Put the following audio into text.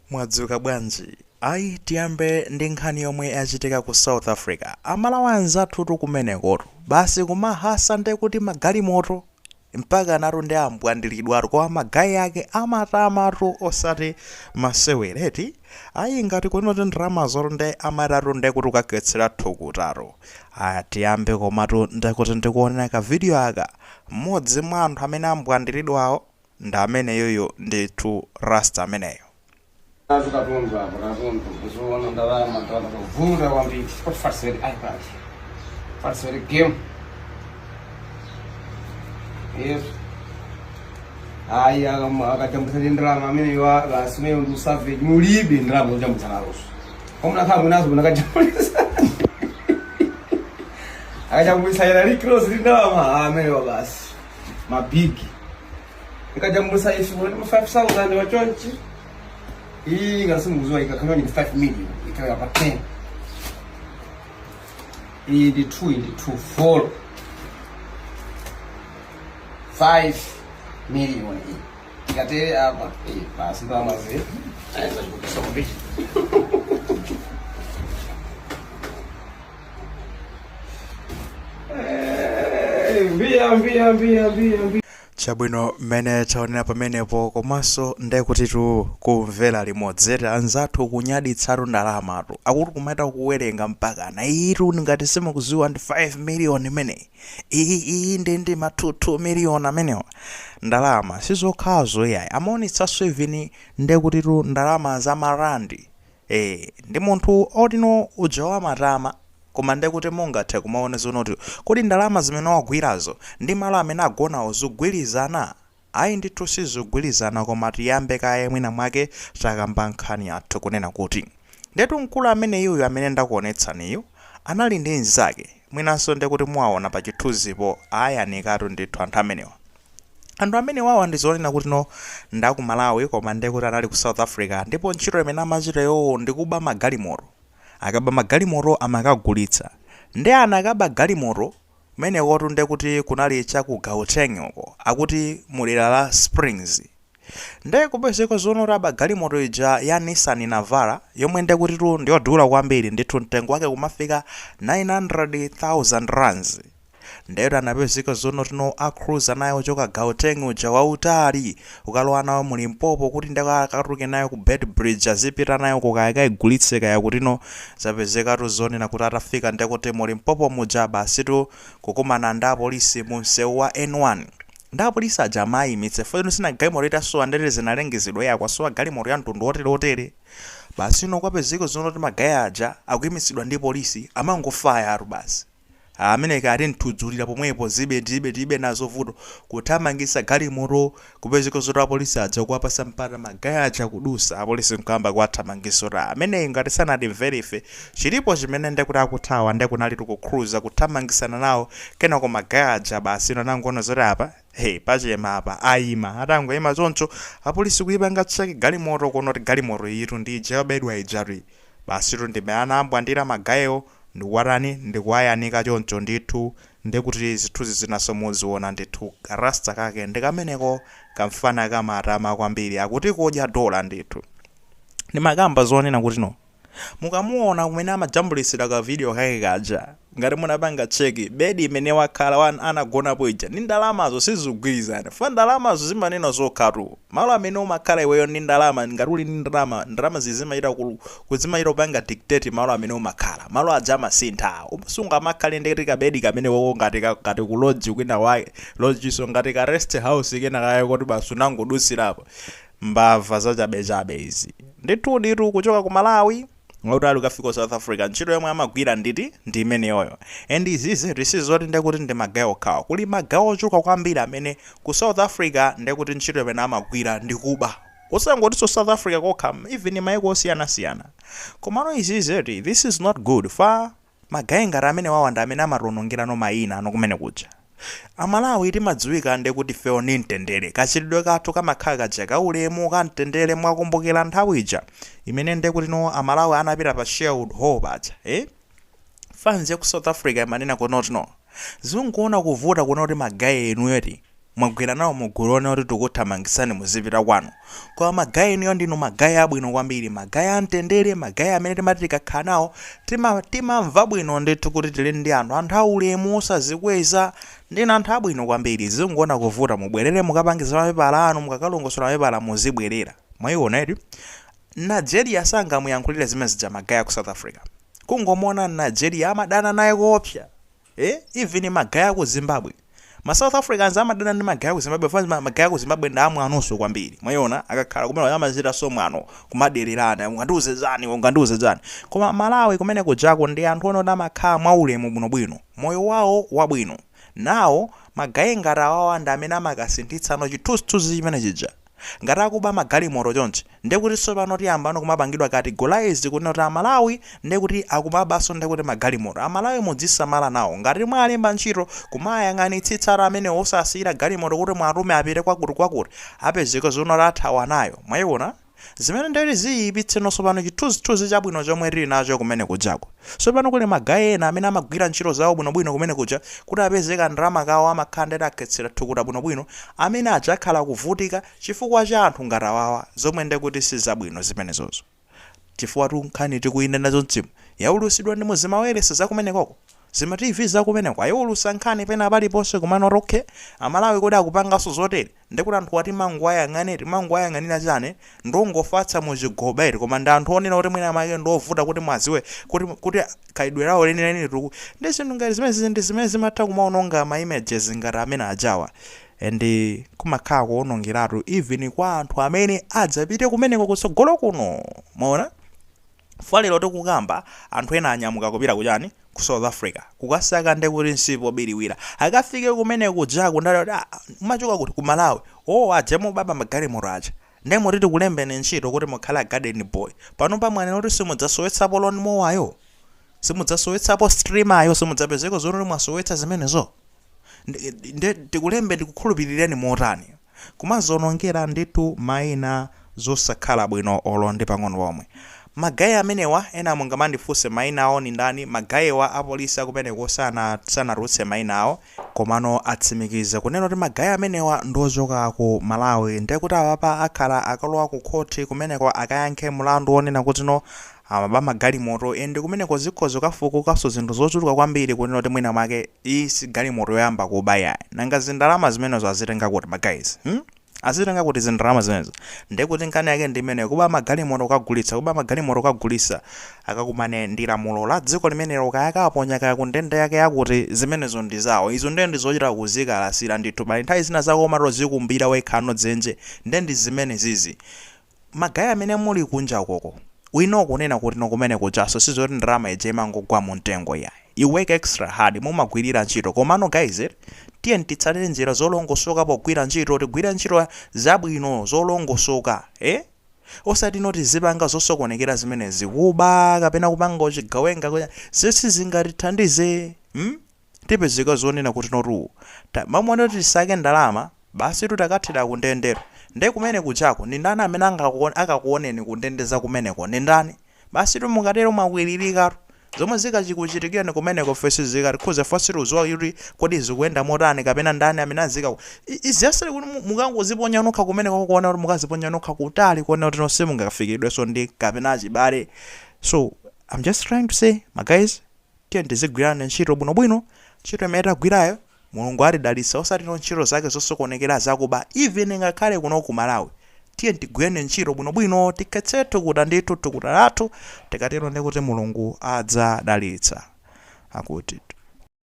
Mwadzuka bwanji? Ayi, tiyambe ndi nkhani yomwe yachitika ku South Africa. Amalawi anzathutu kumenekotu basi kumahasa ndekuti magalimoto mpaka natu ndi ambwandilidwatu, koma magayi ake amatamatu osati masewera eti. Ayi, ngati kunoti ndalamazo nde amatatu ndekuti ukagwetsera thukutatu. Aya, tiyambe komatu ndekuti ndikuonera ka video aka. Mmodzi mwa anthu amene ambwandilidwawo ndi ameneyoyo ndithu, rasta ameneyo. Nazo katundu apo, katundu kuzoona ndalama, ndalama kuvuta kwambiri. Otifatisere iPad, fatisere game. Yes, ayi, akajambulisa ndi ndalama ameneyo basi, umeyo ndi usavage. Mulibe ndalama zojambulisa nazoso, koma munakhala munazo munakajambulisa. Akajambulisa ila Rick Ross ndi ndalama ameneyo basi, mabigi. Ikajambulisa ife kuti 5000 wachonchi iyi, ngati simukuziwa, ikakhala ndi 5 million, ikakhala pa 10. Iyi ndi 2, iyi ndi 2, 4, 5 million iyi. Ikatere apa iyi basi, ndalama zi ayeza chikupisa kwambiri. Eh, mbiya mbiya mbiya mbiya mbiya. Chabwino, mmene taonera pamenepo, komanso ndekutitu kumvera limodzi, anzathu kunyaditsatu ndalamatu, akuti kumata kuwerenga mpaka na iyitu ngati simukuziwa ndi 5 million imeneyi, iyi iyi ndi ma 2 million amenewa. Ndalama sizokhazo iyayi, amaonetsanso even ndekutitu ndalama za marandi. Ndi munthu otino uja wamatama, koma ndekuti mungathe kumaona zonoti kodi ndalama zimene wagwirazo ndi malo amene agonawo zigwirizana? Ayi ndithu, sizigwirizana. Koma tiyambe kaye mwina mwake takamba nkhani yathu kunena kuti ndetu mkulu amene yuyu amene ndakuonetsaniyu anali ndi mnzake mwinanso, ndekuti muwaona pa chithunzipo, ayanikatu ndithu anthu amenewa. Anthu amene wawa ndizonena kuti no ndaku Malawi, koma ndekuti anali ku South Africa, ndipo ntchito imene amachita iwowo ndikuba magalimoto. Akaba magalimoto amakagulitsa. Ndi anakaba galimoto kumenekotu ndekuti kunali chaku Gauteng uko, akuti mudera la Springs. Nde kupezeka zonoti aba galimoto ija ya Nissan Navara, yomwe ndekutitu ndiyodula kwambiri ndithu, mtengo wake kumafika 900,000 rands. Ndero anapezeka zonoti no acruza nayo kuchoka Gauteng uja wautali, ukalowa nayo mu Limpopo, kuti ndakatuluke nayo ku Beitbridge, azipita nayo kukayikaigulitse kaya kutino. Zapezekatu zonena kuti atafika ndekuti mu Limpopo muja, basitu kukumana ndi apolisi mu msewu wa N1. Ndi apolisi aja amayimitsa fo sina galimoto itasowa, ndete zinalengezedwa ya kwasowa galimoto ya mtundu wotere wotere. Basi ino kwapezeka zonoti magayi aja akuyimitsidwa ndi polisi, amangofaya atu basi, amene kati nthudzulira pomwepo, zibe tibe tibe nazo vuto, kuthamangitsa galimoto. Kupezeka zoti apolisi aja kuwapasa mpata magayi aja kudusa, apolisi nkuyamba kuwathamangitsa kuti ameneyi ngati sanatimvere ife, chilipo chimene ndekuti akuthawa. Ndekunali tikukhruza kuthamangisana nawo, kenako magayi aja basi ino anangoona zoti apa, hey, pachema apa, ayima. Atangoyima choncho, apolisi kuyipanga check galimoto, kuona kuti galimoto iyitu ndi ija yobedwa ijatu. Basitu ndime anambwandira magayiwo ndikuwatani, ndikuwayanika choncho ndithu. Ndikuti zithunzi zinaso muziona ndithu, rasta kake ndikameneko, kamfana kamatama kwambiri, akuti kodya dola ndithu. Ndimakamba zonena kuti no mukamuona kumene amajambulisira ka video kake kaja, ngati munapanga check bedi imene wakhala anagonapo ija ndi ndalamazo sizigwirizana. Fa ndalamazo zimanena zokhatu malo amene umakhala iweyo ndi ndalama. Ngati uli ndi ndalama, ndalama zizimachita kuzimachita kupanga dictate malo amene umakhala. Malo aja amasintha, sungamakhale ndikuti kabedi kamene koko ngati ngati ku lodge kwina wake, lodge so ngati ka rest house kena kaya kuti basi unangodusirapo. Mbava zachabechabe izi ndithu ditu, kuchoka ku Malawi wautali ukafika ku South Africa, ntchito yomwe amagwira nditi ndi imeneyoyo. And izizi tisizoti ndekuti ndi magawo okhawa, kuli magawo ochuluka kwambiri amene ku South Africa ndekuti ntchito imene amagwira ndi kuba, osangotinso South Africa kokha, even maiko osiyanasiyana. Komano izizi, this is not good. Fa magayi ngati amene wawa ndi amene amationongerano mayina ano kumene kuja. Amalawi timadziwika ndekuti ifewo ni mtendere, kachitidwe kathu kamakhala kaja kaulemu, kamtendere. Mwakumbukira nthawi ija imene ndekuti no Amalawi anapita pa Sherwood Hall paja, eh? Fans ya ku South Africa imanena kunoti no zikungoona kuvuta kuona kuti magayi enuyoti. Mwagwera nawo mugulu one kuti tikuthamangisani muzipita kwanu. Koma ma guy inuyo ndinu ma guy abwino kwambiri, ma guy amtendere, ma guy amene timati tikakhala nawo timamva bwino ndithu kuti tili ndi anthu, anthu aulemu, osazikweza. Ndinu anthu abwino kwambiri. Zingoona kuvuta, mubwerere mukapangiza mapepala anu, mukakalongosola mapepala muzibwerera. Mwayiona eti? Nigeria sangamuyankhulire zimene zija ma guy ku South Africa. Kungomuona Nigeria amadana naye koopsa. Even ma guy ku Zimbabwe, ma South Africans amadana ndi ma guy ku Zimbabwe. Fans ma guy ku Zimbabwe ndi amwanonso kwambiri. Mwayiona, akakhala kumene amachita so mwano, kumadererana, ungandiuze zani, ungandiuze zani. Koma Malawi kumene kujako ndi anthu ono amakhala mwaulemu bwinobwino, moyo wawo wabwino. Nawo ma guy ngati awawa ndi amene amakasinthitsano chithunzithunzi chimene chija. Ngati akuba magalimoto chonchi, ndekuti tsopano tiyambano kumapangidwa categorize kunena kuti Amalawi ndekuti akumabanso, ndekuti magalimoto. Amalawi mudzisamala nawo. Ngati mwalemba ntchito, kumayang'anitsitsa amene, osasiyira galimoto kuti mwatume apite kwakuti kwakuti, apezeka zono athawa nayo. Mwayiona zimene ndeti ziyipitse tsopano chithunzithunzi chabwino chomwe tili nacho kumene kujako. Tsopano kuli ma guy ena amene amagwira ntchito zawo bwinobwino kumene kuja kuti apezeka ndalama kawo, amakhala ndeti akhetsera thukuta bwinobwino, amene adzakhala kuvutika chifukwa cha anthu ngati awawa, zomwe ndekuti sizabwino zimenezozo. Chifukwa tu nkhani tikuyenda nazo mdzimu yaulusidwa ndi muzimaweresa zakumenekoko, zima TV zakumeneko ayiulusa nkhani pena paliponse, kumano okay, Amalawi kodi akupanganso zotere? Ndikuti anthu ati mangoayang'ane, timangoayang'anira chane, ndongofatsa muchigoba iri, koma ndi anthu onena kuti mwina make ndovuta kuti mwaziwe kuti khalidwe lawo lenileni tuku. Ndi zinthu ngati zimene ndi zimene zimatha kumaononga ma images ngati amene ajawa, and kumakhala kuonongeratu even kwa anthu amene adzapite kumeneko kutsogolo kuno. Mwaona, falero tikukamba, anthu ena anyamuka kupita kuchani, ku South Africa, kukasaka ndekuti nsipo obiriwira. Akafike kumene kujaku, ndati, "Ah, machoka kuti?" "Ku Malawi." "Oh, aja mubaba magalimoto aja, ndemo titi kulembeni ntchito kuti mukhale a garden boy pano pamwanena kuti simudzasowetsapo lawn mower, simudzasowetsapo strimmer, simudzapezeko zoti mwasowetsa zimenezo. Nde tikulembe, tikukhulupirireni motani?" Kumazonongera ndithu mayina zosakhala bwino olo ndi pang'ono pomwe. Ma guy amenewa, ena mungamandifunse mayina awo ni ndani. Ma guywa apolisi akumeneko sanatulutse mayina awo, komano atsimikiza kunena kuti ma guy amenewa ndochoka ku Malawi. Ndekuti apapa akhala akalowa ku khoti kumeneko akayankhe mulandu wonena kuti no, amaba magalimoto, and kumeneko zikhozo kafukukanso zinthu zochuluka kwambiri, kunena kuti mwina mwake iyi si galimoto yoyamba kuba yayi. Nanga zindalama zimenezo azitenga kuti ma guys, Azitenga kuti zindalama zimenezo? Ndekuti nkhani yake ndi imene, kuba magalimoto kukagulitsa, kuba magalimoto kukagulitsa, akakumane ndi lamulo la dziko limenelo, kaya kaponya kaya ku ndende yake yakuti, zimenezo ndi zawo. Izo ndiye ndi zochita kuzikalasira ndithu. Pali nthawi zina zako umatozikumbira wekhano dzenje, nde ndi zimene zizi. Ma guy amene muli kunja koko, wino kunena kuti no, kumene kujaso sizoti ndalama ija imangogwa mu mtengo yayi. You work extra hard, mumagwirira ntchito. Komano guys, tiye titsatire njira zolongosoka pogwira ntchito, tigwire ntchito zabwino zolongosoka, eh? Osati noti zipanga zosokonekera zimenezi, kuba kapena kupanga uchigawenga, zisi zingatithandize, Tipezeka zonena kuti notu mamone kuti tisake ndalama basi, tutakathira kundendero. Nde kumene kuchako ndi ndani amene akakuoneni kundende za kumeneko? Ndi ndani? Basi tu, mukatero mwakwiririkatu. Zomwe zikachikuchitikirani kumeneko fesi zikatikhuza fasi, uziwa kuti kodi zikuyenda motani kapena ndani amene azika iziyasire kuti mukangoziponya nokha kumeneko, kuona kuti mukaziponya nokha kutali, kuona kuti nonse mungafikiridwenso ndi kapena achibale. So I'm just trying to say, my guys, tiye tizigwirana ntchito bwinobwino. Ntchito imene tagwirayo Mulungu atidalitsa, osati no ntchito zake zosokonekera zakuba. Even ngakhale kuno ku Malawi, tiye tigwirane ntchito bwinobwino, tikhetse thukuta ndithu, thukuta lathu. Tikatero ndi kuti Mulungu adzadalitsa akuti.